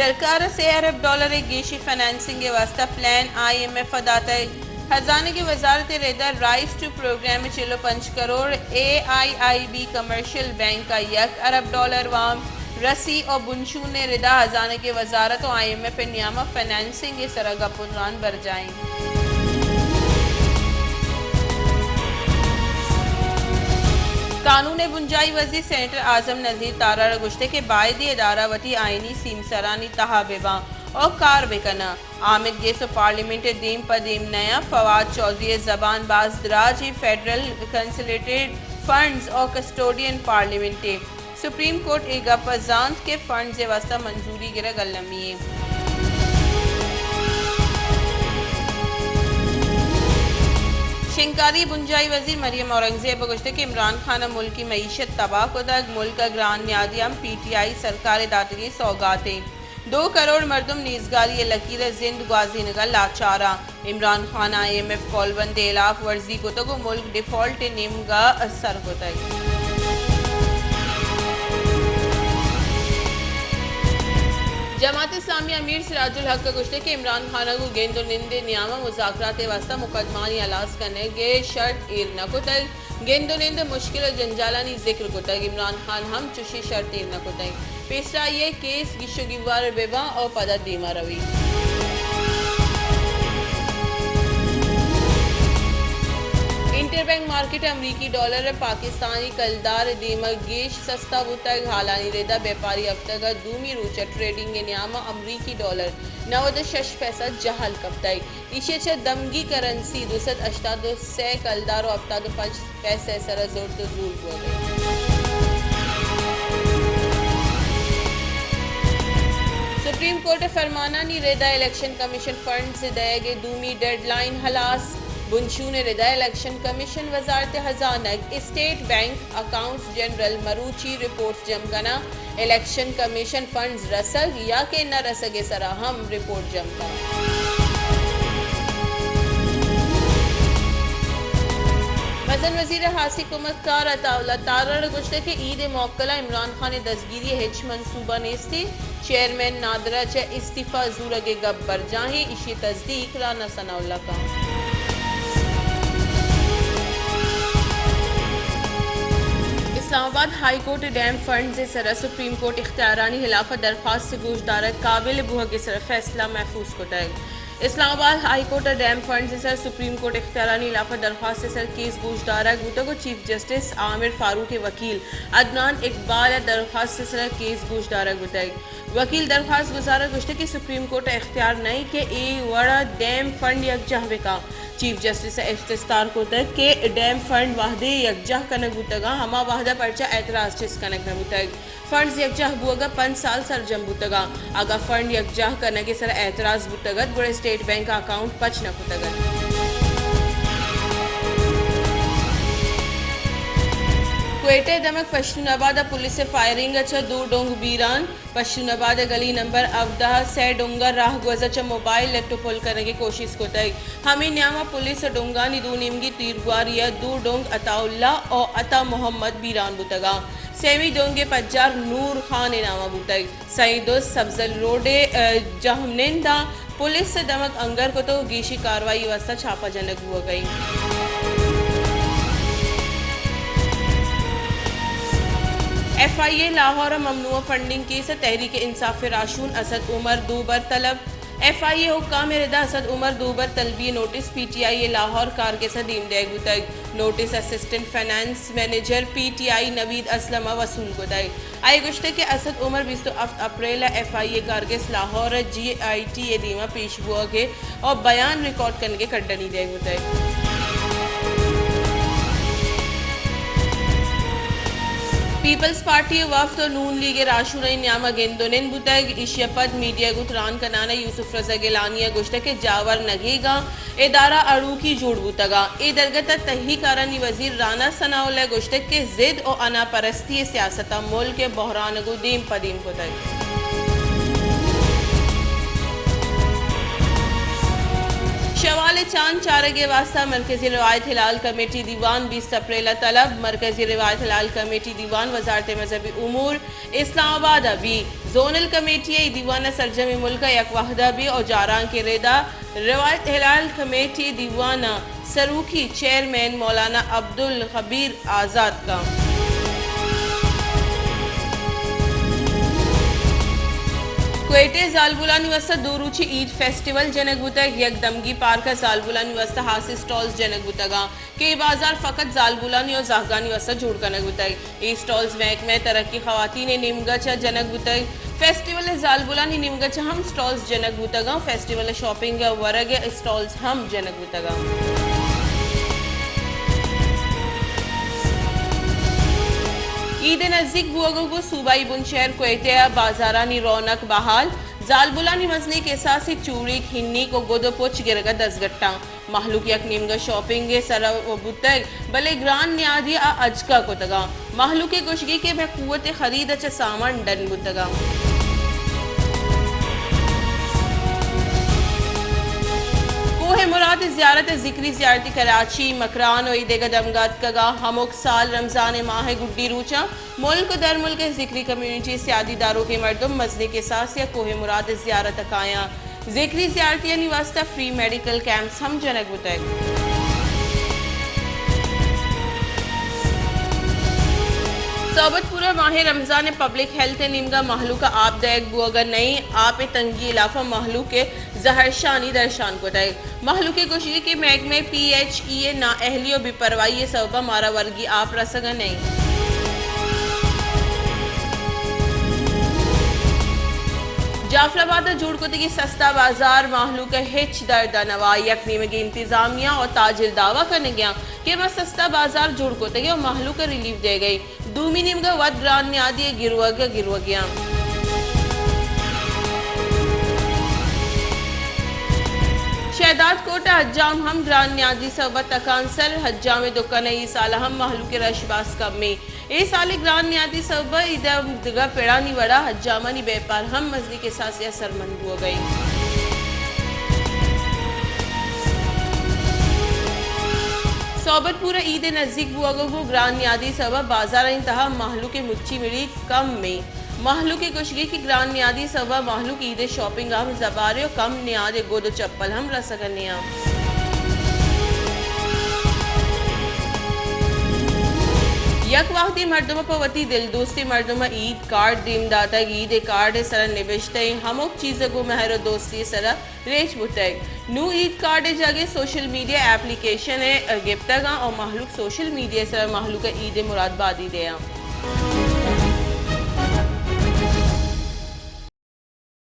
سرکار ءَ سے ارب ڈالر ءِ گیشی فنانسنگ ءِ واستہ پلان آئی ایم ایف ءَ داتگ۔ ہزانگ ءِ وزارت ءِ ردا رائز ٹو پروگرام ءِ چل ءُ پنچ کروڑ، اے آئی آئی بی کمرشل بینک ءَ یک ارب ڈالر وام رسی ءُ بنشون ءِ ردا ہزانگ ءِ وزارت ءُ آئی ایم ایف ءِ نیام ءَ فنانسنگ ءِ سرا گپ ءُ تران برجاہ ایں۔ قانون ءِ بنجاہی وزیر سینیٹر اعظم نذیر تارڑ ءَ گوشتگ کہ بایدیں ادارہ وتی آئینی سیمسرانی تہا بہ باں ءُ کار بہ کناں۔ آمید گیس ءُ پارلیمنٹ ءِ دیم پہ دیم نیاں۔ فواد چوہدری ءِ زبان باز دراج ایں، فیڈرل کنسولیڈیٹڈ فنڈز ءُ کسٹوڈین پارلیمنٹ ایں۔ سپریم کورٹ اے گپ ءَ زانت کہ فنڈز ءِ واستہ منظوری گرگ المی ایں۔ شنگکاری بنجاہی وزیر مریم اورنگزیب ءَ گوشتگ کہ عمران خان ءَ ملکی معیشت تباہ کتگ، ملک ءَ گران نیادی ہم پی ٹی آئی سرکار ءِ داتگیں سوگات ایں۔ دو کروڑ مردم نیزگاری ءِ لکیر ءَ زند گوازینگ ءَ لاچار اَنت۔ عمران خان ءَ آئی ایم ایف کولبند ءِ ہلاف ورزی کتگ ءُ ملک ڈیفالٹ ءِ نیمگ ءَ سر کتگ۔ جماعت اسلامی ءِ امیر سراج الحق ءَ گوشتگ کہ عمران خان ءَ گوں گند ءُ نند ءِ نیام ءَ مذاکرات ءِ واستہ مقدمہانی ہلاس کنگ ءِ شرط ایر نہ کتگ۔ گند ءُ نند ءِ مشکل ءُ جنجالانی ذکر کتگ۔ عمران خان ہم چشیں شرط ایر نہ کتگ۔ پیسرا آئی ءِ کیس گیش ءُ گیوار بہ باں ءُ پدا دیما رویت۔ انٹر بینک مارکیٹ ءَ امریکی ڈالر ءَ پاکستانی کلدار ءِ دیما گیش سستا بوتگ۔ ہالانی ردا بیپاری ہفتگ ءِ دومی روچ ءَ ٹریڈنگ ءِ نیام ءَ امریکی ڈالر نود ءُ شش پیسہ جہل کپتگ۔ ایشی ءَ چہ دمگی کرنسی دو سد ہشتاد ءُ سے کلدار ءُ ہپتاد ءُ پنچ پیسہ ءِ سرا زرت ءُ زور بوگ ءَ اِنت۔ سپریم کورٹ ءِ فرمانانی ردا الیکشن کمیشن فنڈز ءِ دئیگ ءِ دومی ڈیڈ لائن ہلاس۔ بنشون ءِ ردا الیکشن کمیشن، وزارت ہزانگ، اسٹیٹ بینک، اکاؤنٹس جنرل مروچی رپورٹ جم کناں۔ الیکشن کمیشن فنڈز رسگ یا کہ نہ رسگ ءِ سرا ہم رپورٹ جم کنت۔ مزن وزیر ءِ ہاسی کمکار عطا اللہ تارڑ ءَ گوشتگ کہ عید ءِ موکل ءَ عمران خان ءِ دزگیری ءِ ہچ منصوبہ نیست ایں۔ چیئرمین نادر ءَ چہ استعفی زورگ ءِ گپ برجاہ ایں، ایشی ءِ تصدیق رانا ثناء اللہ کنت۔ اسلام آباد ہائی کورٹ ءَ ڈیم فنڈز ءِ سرا سپریم کورٹ ءِ اختیارانی ہلاف ءَ درخواست ءِ گوشدارگ قابل بوھگ ءِ سرا فیصلہ محفوظ کتگ۔ اسلام آباد ہائی کورٹ ءَ ڈیم فنڈز ءِ سرا سپریم کورٹ ءِ اختیارانی ہلاف ءَ درخواست ءِ سرا کیس گوشدارگ بوتگ ءُ چیف جسٹس عامر فاروق ءِ وکیل عدنان اقبال ءِ درخواست ءِ سرا کیس گوشدارگ بوتگ۔ وکیل درخواست گزار ءَ گوشتگ کہ سپریم کورٹ ءَ اختیار نہ ایں کہ اے وڑ ءَ ڈیم فنڈ یکجاہ بہ کن۔ چیف جسٹس ءَ استثار کتگ کہ ڈیم فنڈ وھدے یکجاہ کنگ بوتگ اَنت، ہما وھد ءَ پرچا اعتراض چست کنگ نہ بوتگ؟ فنڈز یکجاہ بوگ ءَ پنچ سال سرجم بوتگ اَنت۔ اگاں فنڈ یکجاہ کنگ ءِ سر ءَ اعتراض بوتگ اَت، گڑا اسٹیٹ بینک ءَ اکاؤنٹ پچ نہ کتگ اَت۔ کوئٹہ ءِ دمگ پشتون آباد ءَ پولیس ءِ فائرنگ ءَ چہ دو ڈونگ بیران۔ پشتون آباد ءِ گلی نمبر ہبدہ ءَ سئے ڈونگ ءَ راہگوز ءَ چہ موبائل لٹ ءُ پل کنگ ءِ کوشست کتگ۔ ہمے نیام ءَ پولیس ءِ ڈونگانی دو نیمگی تیرگواری ءَ دو ڈونگ عطا اللہ ءُ عطا محمد بیران بوتگ اَنت۔ سیمی ڈونگ ءِ پجار نور خان ءِ نام ءَ بوتگ۔ سئیں دزت سبزل روڈ ءِ، ءَ، جہمنند ءَ پولیس ءِ دمگ انگر کتگ ءُ گیشیں کاروائی ءِ واستہ چھاپہ جنگ بوگ ءَ اِنت۔ ایف آئی اے لاہور ءِ ممنوعہ فنڈنگ کیس ءَ تحریک انصاف ءِ راہشون اسد عمر دوبر طلب۔ ایف آئی اے ءِ حکام ءِ رد ءَ اسد عمر دوبر طلبی ءِ نوٹس پی ٹی آئی ءِ لاہور کارگس ءَ دیم دئیگ بوتگ۔ Notice assistant finance manager P T I Naveed Aslam ءَ وصول کتگ۔ آئی ءَ گوشتگ کہ اسد عمر بیست ءُ ہفت اپریل ءَ ایف آئی اے کارگس لاہور ءَ جی آئی ٹی ءِ دیما پیش بوگ ءَ ءُ بیان ریکارڈ کنگ ءِ کڈنی دئیگ بوتگ۔ پیپلز پارٹی ءِ وفد ءُ نون لیگ ءِ راہشونانی نیام ءَ گند ءُ نند بوتگ۔ ایشی ءَ پد میڈیا ءَ گوں تران کنان ءَ یوسف رضا گیلانی ءَ گوشتگ کہ جاور نگیگ ءَ ادارہ اڑوکی جوڑ بوتگ اَنت۔ اے درگت ءَ تہی کارانی وزیر رانا ثناء اللہ ءَ گوشتگ کہ ضد ءُ اناپرستی ءِ سیاست ءَ ملک ءِ بحران ءَ گوں دیم پہ دیم کتگ۔ شوال ءِ چاند چارگ ءِ واستہ مرکزی روایت ہلال کمیٹی دیوان، بیست اپریل ءَ طلب۔ مرکزی روایت ہلال کمیٹی دیوان وزارت مذہبی امور اسلام آباد ءَ بی۔ زونل کمیٹی ءِ دیوان ءَ سرجمیں ملک ءَ یک وھد ءَ بی ءُ جارانک ءِ رد ءَ روایت ہلال کمیٹی دیوان ءِ سروکی چیئرمین مولانا عبدالخبیر آزاد کن۔ کوئٹہ ءَ زالبولانی واستہ دو روچی عید فیسٹیول جنگ بوتگ۔ یک دمگی پارک ءَ زالبولانی واستہ ہاسیں سٹالز جنگ بوتگ اَنت کہ اے بازار فقط زالبولانی ءُ زہگانی واستہ جوڑ کنگ بوتگ۔ اے سٹالز محکمہ ترقی خواتین ءِ نیمگ ءَ چہ جنگ بوتگ۔ فیسٹیول ءَ زالبولانی نیمگ ءَ چہ ہم سٹالز جنگ بوتگ اَنت۔ فیسٹیول ءَ شاپنگ ءِ ورگ ءِ سٹالز ہم جنگ بوتگ اَنت۔ عید ءِ نزیک بوگ ءَ گوں صوبائی بنشہر کوئٹہ ءِ بازارانی رونق بحال۔ زالبولانی مزنیں کساسے چوریک، ہنیک ءُ گد ءُ پچ گرگ ءَ دزگٹ اَنت۔ مہلوک یک نیمگ ءَ شاپنگ ءِ سر ءَ بوتگ، بلے گران نیادی ءَ اجکہ کتگ اَنت۔ مہلوک ءِ گوشگ اِنت کہ مئے قوت خرید ءَ چہ سامان ڈن بوتگ اَنت۔ کوہ مراد ءِ زیارت ءَ ذکری زیارتی کراچی، مکران ءُ اے دگہ دمگ ءَ اتکگ اَنت۔ ہمک سال رمضان ءِ ماہ ءِ گڈی روچاں ملک ءُ درملک ءِ ذکری کمیونٹی ءِ سیادی داروکیں مردم مزنیں کساسے ءَ کوہ مراد ءِ زیارت ءَ کایاں۔ ذکری زیارتیانی واستہ فری میڈیکل کیمپس ہم جنگ بوتگ۔ صحبت پور ءَ ماہ رمضان ءَ پبلک ہیلتھ ءِ نیمگ ءَ مہلوک ءَ آپ دئیگ بوگ ءَ نئیں، آپ ءِ تنگی ءِ لاف ءَ مہلوک ءَ زہرشانی درشان کتگ۔ مہلوک ءِ گوشگ اِنت کہ محکمہ پی ایچ ای ءِ نااہلی ءُ بے پرواہی ءِ سبب ءَ مارا ورگی آپ رسگ ءَ نئیں۔ جعفر آباد ءَ جوڑ کتگیں سستا بازار مہلوک ءَ ہچ درد ءَ نوا۔ یک نیمگے انتظامیہ ءُ تاجر دعوی کنگ ءَ اَنت کہ ما سستا بازار جوڑ کتگ ءُ مہلوک ءَ ریلیف دئیگ ءَ ایں۔ دومی نیمگ ءَ وت گران نیادی ءِ گروگ ءَ گروگ ءَ اَنت۔ شہداد کوٹ ءَ حجام ہم گران نیادی سبب ءَ تکانسر۔ حجام ءِ دکان ءَ اے سال ءَ ہم مہلوک ءِ رش باز کم ایں۔ اے سال ءَ گران نیادی سبب ءَ اے دگہ پڑانی وڑا حجامانی بیپار ہم مزنیں کساسے ءَ سرمند بوگ ءَ اِنت۔ صحبت پور ءَ عید ءِ نزیک بوگ ءَ گوں گران نیادی سبب ءَ بازارانی تہا مہلوک ءِ مچی مڑی کم ایں۔ مہلوک ءِ گوشگ اِنت کہ گران نیادی سبب ءَ مہلوک عید ءِ شاپنگ ءَ ہم زبار ایں ءُ کم نیاد ءِ گد ءُ چپل ہم رسگ ءَ نیاں۔ یک وہدے مردم ءَ پہ وتی دل دوستیں مردم ءَ عید کارڈ دیم داتگ۔ عید ءِ کارڈ ءِ سرا نبشتہ ایں ہمک چیز ءَ گوں مہر ءُ دوستی ءِ سرا ریچ بوتگ۔ نوں عید کارڈ ءِ جاگہ سوشل میڈیا اپلیکیشن ءَ گپتگ اَنت ءُ مہلوک سوشل میڈیا ءِ سرا مہلوک ءَ عید ءِ مراد بادی دیاں۔